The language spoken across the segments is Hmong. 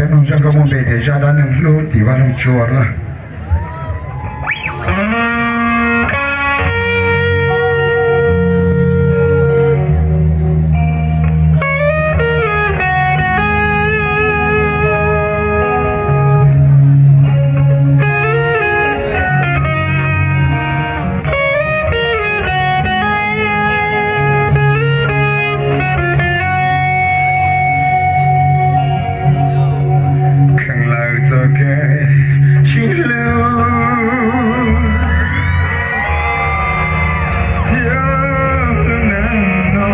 Zaj nkauj muaj npe tias Zaj Dab Neeg Hlub tim Vaj Loog Tsua na. Kheev lawm txoj kev sib hlub, txhiaj lub neej no,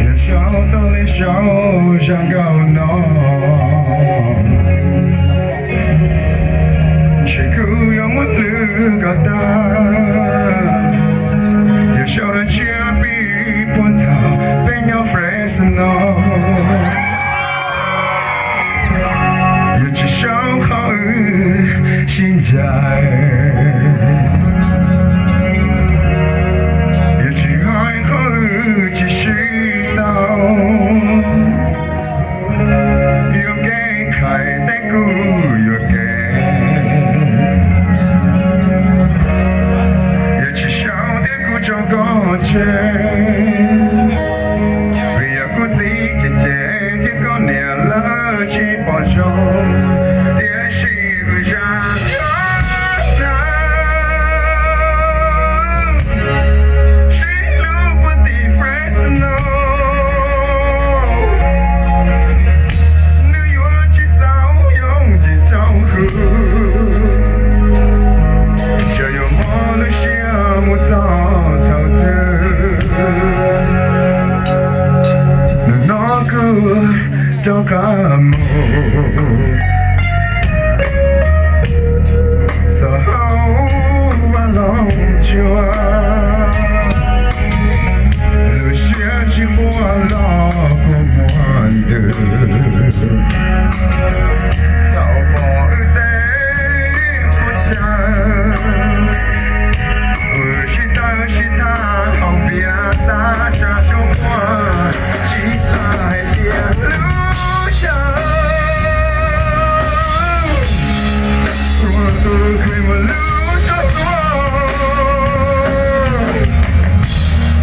yog sau tau li sau zaj nkauj no, ntshe kuj yuav muab hlwb kom tag. Yog sau rau tsiab pib puag thaum peb nyob Fresno, yog tsis sau qhov wb sib ncaim, yog tsis hais qhov wb tsis sib tau, yuam kev qhais teb kuj yuam kev, yog tsis sau thiab kuv tso koj tseg, vim yog kuv txiv cem cem thiab koj niam lawv tsis pom zoo, tiam sis wb zaj nkauj no sib hlub puag tim Fresno, nws yuav tsis xav yoo yim rau kuv, tsuas yog mob lub siab mus txog thaum twg, hnub no kuj rov qab mus txog hauv Vaj Loog Tsua, lub siab tsis quaj los kua muag ntws, thaum pom wb tej qub chaw, wb sib tawm sib tham hauv npias tag tsam xyoo quaj, tsis xav hais tias lub sij hawm uas kuv kheev mus lub suab tuaj,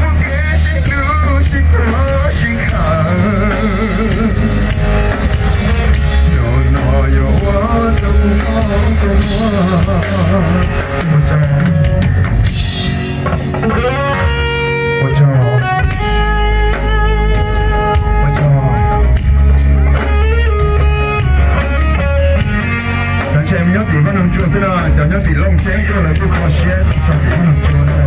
muaj kev sib hlub sib puag sib khawm, zaum no yuav ua rau kuv mob kua muag. Ua tsaug, ua tsaug, ua tsaug. Cov ntshe nyob tim Vaj Loog Tsua xwb no, cov nyob tim Looj Ceeb tuaj lawv kuj kho siab txog tim Vaj Loog Tsua na.